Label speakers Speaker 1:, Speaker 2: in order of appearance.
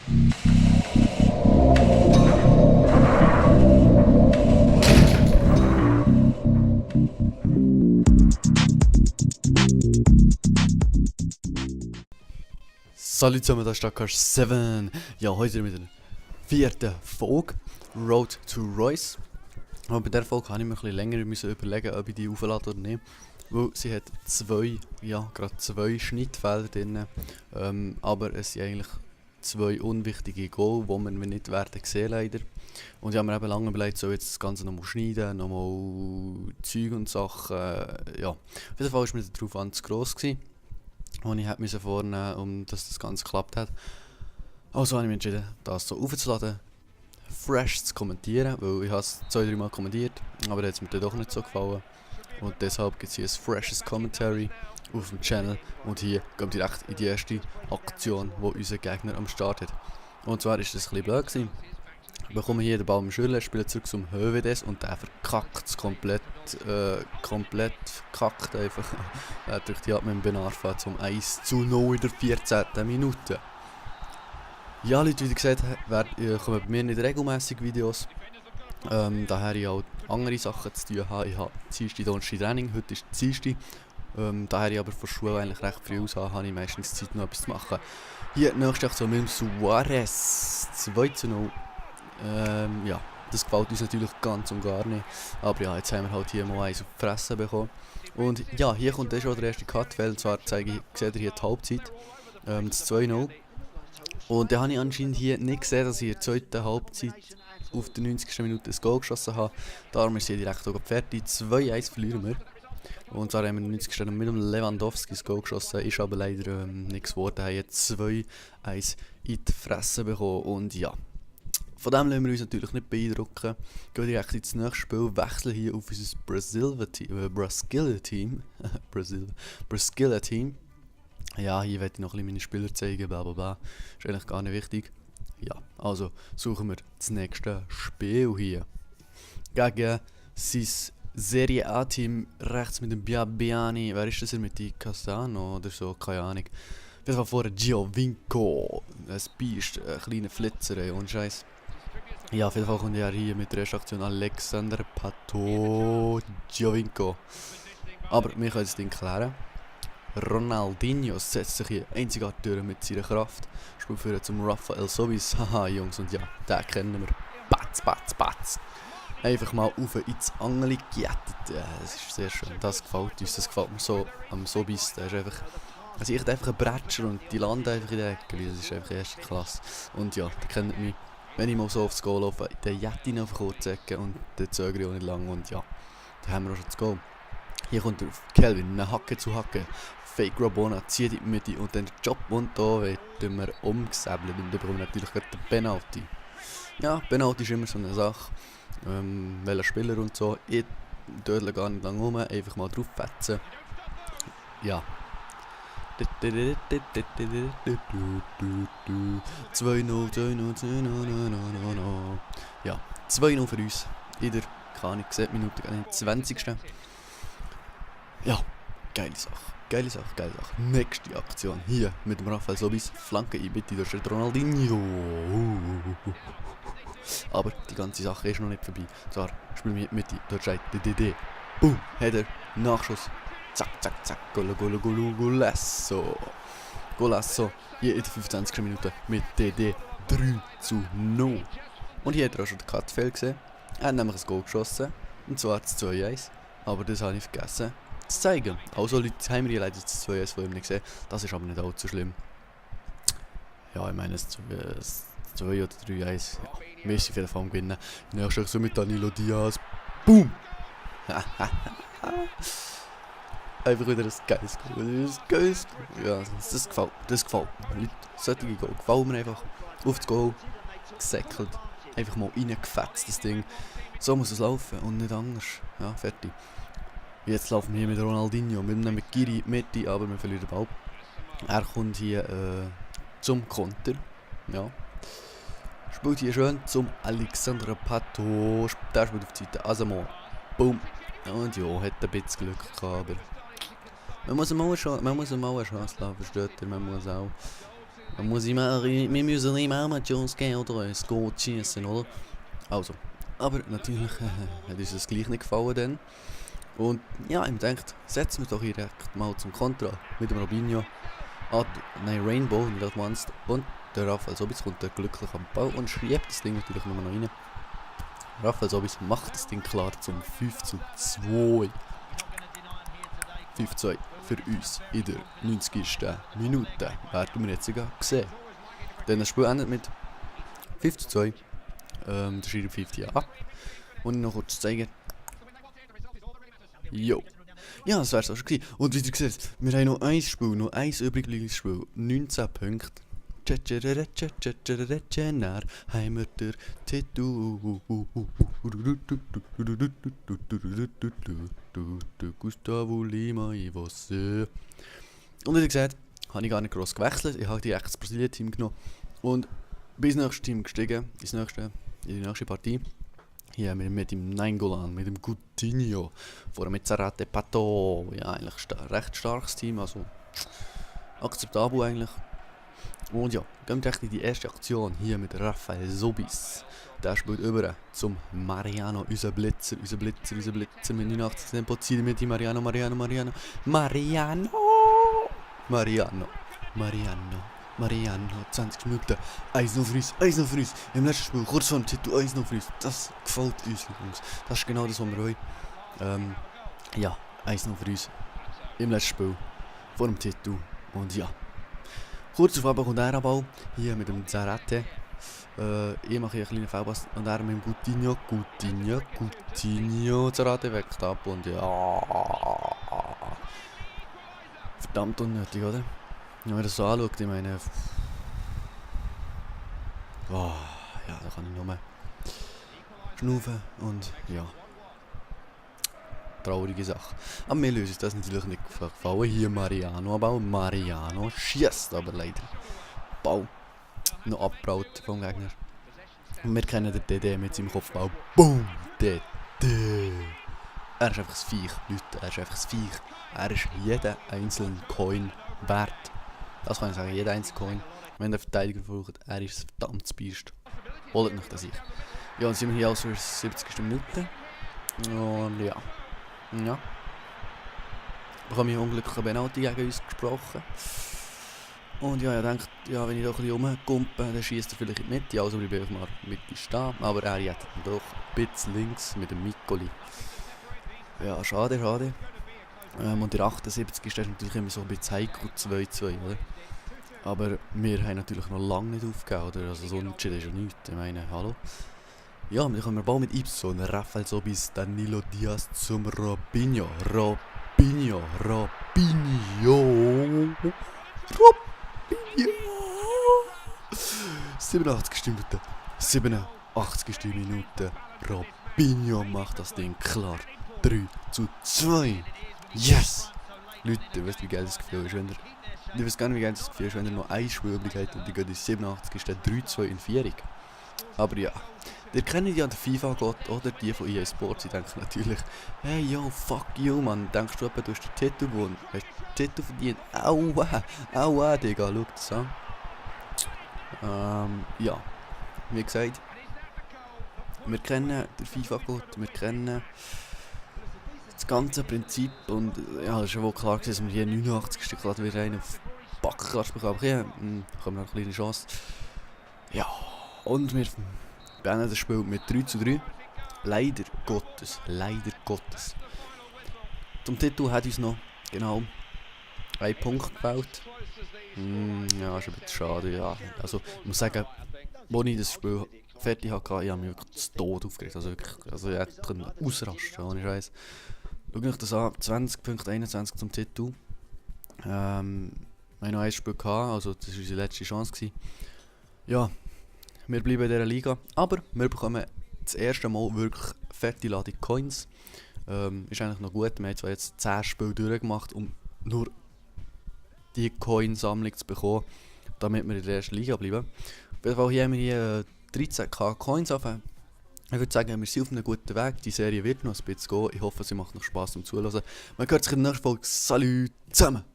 Speaker 1: Salut zusammen, das ist Stadtcast 7. Ja, heute mit der vierten Folge Road to Royce. Aber bei dieser Folge habe ich mir ein bisschen länger überlegen, ob ich die auflade oder nicht. Weil sie hat gerade zwei Schnittfelder drin. Aber es sind eigentlich zwei unwichtige Goal, die wir nicht werden sehen leider. Und ich habe mir eben lange überlegt, soll jetzt das Ganze nochmal schneiden, nochmal Zeug und Sachen. Ja, auf jeden Fall war mir der Aufwand zu gross gewesen. Und ich musste vornehmen, um dass das Ganze geklappt hat. Also habe ich mich entschieden, das so aufzuladen, fresh zu kommentieren, weil ich es 2-3 Mal kommentiert, aber das hat mir dann doch nicht so gefallen. Und deshalb gibt es hier ein freshes Commentary auf dem Channel und hier gehen wir direkt in die erste Aktion, die unser Gegner am Start hat. Und zwar ist das ein bisschen blöd gewesen. Ich bekomme hier den Ball im Schüler, spiele zurück zum Hövedes und der verkackt es komplett verkackt einfach. Er drückt die ab mit dem Benarfa zum 1:0 in der 14. Minute. Ja Leute, wie gesagt, kommen bei mir nicht regelmäßig Videos. Daher ich auch andere Sachen zu tun habe. Ich habe Dienstag, Donnerstag Training, heute ist Dienstag. Daher ich aber von der Schule eigentlich recht früh aus habe ich meistens Zeit noch etwas zu machen. Hier die nächste Aktion mit dem Suarez 2:0. Ja, das gefällt uns natürlich ganz und gar nicht. Aber ja, jetzt haben wir halt hier mal eins auf die Fresse bekommen. Und ja, hier kommt dann schon der erste Cut, weil zwar seht ihr hier die Halbzeit, das 2:0. Und dann habe ich anscheinend hier nicht gesehen, dass ich in der zweiten Halbzeit auf der 90. Minute ein Goal geschossen habe. Darum ist sie direkt auch fertig. 2:1 verlieren wir. Und zwar haben wir in der 90. mit dem Lewandowski das Goal geschossen, ist aber leider nichts geworden. Wir haben jetzt 2:1 in die Fresse bekommen. Und ja, von dem lassen wir uns natürlich nicht beeindrucken. Gehen direkt ins nächste Spiel, wechseln hier auf unser Braskilla-Team. Braskilla-Team. Ja, hier werde ich noch ein bisschen meine Spieler zeigen, bla bla bla. Ist eigentlich gar nicht wichtig. Ja, also suchen wir das nächste Spiel hier. Gegen sein Serie A-Team rechts mit dem Biabiani. Wer ist das hier mit die Castano oder so? Keine Ahnung. Auf jeden Fall vorher Giovinco. Ein Biest, ein kleiner Flitzer, ey, ohne Scheiß. Ja, auf jeden Fall kommt er hier mit der ersten Aktion Alexander Pato Giovinco. Aber wir können das Ding klären. Ronaldinho setzt sich hier einzigartig durch mit seiner Kraft. Spielt für zum Rafael Sobis. Haha, Jungs, und ja, den kennen wir. Batz, batz, batz. Einfach mal auf ins Angeli gejettet. Das ist sehr schön. Das gefällt uns. Das gefällt mir so am Sobis. Der ist einfach... Also ich einfach ein Bretscher und die landen einfach in der Ecke. Das ist einfach erste Klasse. Und ja, die kennen mich. Wenn ich mal so aufs Goal laufe, dann jette ich auf kurze Ecke und dann zögere ich auch nicht lang. Und ja, dann haben wir auch schon das Goal. Hier kommt der Kelvin, eine Hacke zu Hacke. Fake Rabona zieht in die Mitte und dann der Job und da werden wir umgesäbelt und dann bekommen wir natürlich gerade den Penalty. Ja, Penalty ist immer so eine Sache. Welcher Spieler und so. Ich dödle gar nicht lange rum, einfach mal drauf fetzen. Ja. 2:0. Ja, 2:0 für uns. In der, keine Ahnung, 7 Minuten, in der 20. Ja, geile Sache. Geile Sache, geile Sache. Nächste Aktion hier mit dem Rafael Sobis. Flanke in Mitte, da steht Ronaldinho. Aber die ganze Sache ist noch nicht vorbei. Zwar spielen wir in Mitte, dort steht DDD. Boom, Header, Nachschuss. Zack, zack, zack. Golasso. Golasso. Hier in der 25. Minute mit DD 3:0. Und hier hat er auch schon den Cut-Fail gesehen. Er hat nämlich ein Goal geschossen. Und zwar das 2:1. Aber das habe ich vergessen zu zeigen. Also Leute, haben wir leider das 2:1 von ihm nicht gesehen. Das ist aber nicht allzu schlimm. Ja, ich meine, das 2 oder 3:1. Ja, wir sind auf jeden Fall am Gewinnen. Nächstes so mit Danilo Diaz. Boom! Einfach wieder ein geiles Goal. Ja, das gefällt mir. Das gefällt mir. Leute, solche Goal gefällt mir einfach. Auf das Goal gesäckelt. Einfach mal reingefetzt, das Ding. So muss es laufen und nicht anders. Ja, fertig. Jetzt laufen wir hier mit Ronaldinho. Wir nehmen mit Giri in die Mitte, aber wir verlieren den Ball. Er kommt hier zum Konter. Ja. Spielt hier schön zum Alexander Pato. Der spielt auf die Seite. Asamo. Boom. Und ja, hat ein bisschen Glück gehabt, aber man muss ihm mal eine Chance lassen, versteht ihr? Man muss auch Dann muss ich mal, wir müssen ihm auch mal die Chance geben, oder ein Goal schießen, oder? Also, aber natürlich hat uns das gleich nicht gefallen dann. Und ja, ich denkt, setzen wir doch direkt mal zum Kontra mit dem Robinho. Rainbow, nicht Advanced. Und der Rafael Sobis kommt da glücklich am Ball und schiebt das Ding natürlich nur noch rein. Rafael Sobis macht das Ding klar zum 5:2. 5:2 für uns in der 90. Minute. Werden wir jetzt sogar sehen. Dann das Spiel endet mit 5:2. Der Schiri pfeift hier ab. Und ich noch kurz zeigen. Jo. Ja, das wär's auch schon gewesen. Und wie ihr seht, wir haben noch ein Spiel, noch ein übriges Spiel. 19 Punkte. Dann haben wir den Titel. Gustavo Lima Ivose. Und wie ihr seht, habe ich gar nicht gross gewechselt. Ich habe direkt das Brasilien-Team genommen. Und bis ins nächste Team gestiegen. In die nächste Partie. Hier mit dem Nainggolan, mit dem Coutinho, vorher mit Zarate Pato. Ja, eigentlich recht starkes Team, also akzeptabel eigentlich. Und ja, gehen wir direkt in die erste Aktion hier mit Rafael Sobis. Der spielt über zum Mariano, unser Blitzer mit 89 Tempo. Ziel mit die Mariano. 20 Minuten, 1:0 für uns, im letzten Spiel, kurz vor dem Titel, 1:0 für uns, das gefällt uns, Jungs, das ist genau das, was wir wollen. Ja, 1:0 für uns, im letzten Spiel, vor dem Titel, und ja. Kurz auf Abend kommt er am Ball, hier mit dem Zarate, ich mache hier einen kleinen Foulpass, und er mit dem Coutinho, Zarate weckt ab, und ja, verdammt unnötig, oder? Wenn man das so anschaut, ich meine... Oh, ja, da kann ich nur schnaufen und ja... Traurige Sache. Aber mir löst das natürlich nicht gefallen. Hier Mariano, aber Mariano schießt aber leider. Ball noch abgebraut vom Gegner. Und wir kennen den DD mit seinem Kopfball. Boom! DD! Er ist einfach das Viech, Leute, er ist einfach das Viech. Er ist jeden einzelnen Coin wert. Das kann ich sagen, jeder einzelne Coin. Wenn der Verteidiger versucht, er ist ein verdammtes Biest. Holt nicht das ich. Ja, und sind wir hier also für 70. Minute. Und ja. Ja. Bekomme ich unglückliche Penalty gegen uns gesprochen. Und ja, ich denke, ja, wenn ich da ein bisschen rumkumpe, dann schießt er vielleicht in die Mitte. Also bleibe ich mal in der Mitte stehen. Aber er jettet dann doch ein bisschen links mit dem Miccoli. Ja, schade. Und der 78. ist natürlich immer so ein bisschen heikel 2:2, oder? Aber wir haben natürlich noch lange nicht aufgegeben, oder? Also so unentschieden ist ja nichts. Ich meine, hallo? Ja, dann kommen wir bald mit Ibson, Rafael Sobis, Danilo Diaz zum Robinho. 87. Minute. 87. Minute. Robinho macht das Ding klar. 3:2. Yes! Leute, weißt du, wie geil das Gefühl ist, wenn ihr... Ich weiß gar nicht, wie geil das Gefühl ist, wenn ihr noch eine Spiel übrig habt und die geht in 87. 3:2 in Vierung. Aber ja, ihr kennt ja den FIFA-Gott, oder? Die von EA Sports, die denken natürlich, hey yo, fuck you, man. Denkst du etwa, du hast den Titel gewonnen? Hast du den Titel verdient? Aua, Digga, schau das an. Ja, wie gesagt, wir kennen den FIFA-Gott, wir kennen das ganze Prinzip und ja, es ist ja wohl klar, dass wir hier 89. Grad wieder einen auf Backenklatsch bekommen. Aber hier haben wir noch eine kleine Chance. Ja, und wir beenden das Spiel mit 3:3. Leider Gottes. Zum Titel hat uns noch genau ein Punkt gefällt. Ja, ist ein bisschen schade, ja. Also, ich muss sagen, als ich das Spiel fertig hatte, ich habe mich wirklich zu Tod aufgeregt. Also wirklich, ich hätte ausrasten, ohne Scheiß. Schau euch das an, 20:21 zum Titel. Wir haben noch ein Spiel gehabt, also das war unsere letzte Chance gewesen. Ja, wir bleiben in dieser Liga, aber wir bekommen das erste Mal wirklich fette Ladung Coins. Ist eigentlich noch gut, wir haben zwar jetzt 10 Spiele durchgemacht, um nur die Coinsammlung zu bekommen, damit wir in der ersten Liga bleiben. Auf jeden Fall hier haben wir hier 13.000 Coins auf. Ich würde sagen, wir sind auf einem guten Weg. Die Serie wird noch ein bisschen gehen. Ich hoffe, sie macht noch Spass zum Zuhören. Man hört sich in der nächsten Folge. Salut zusammen!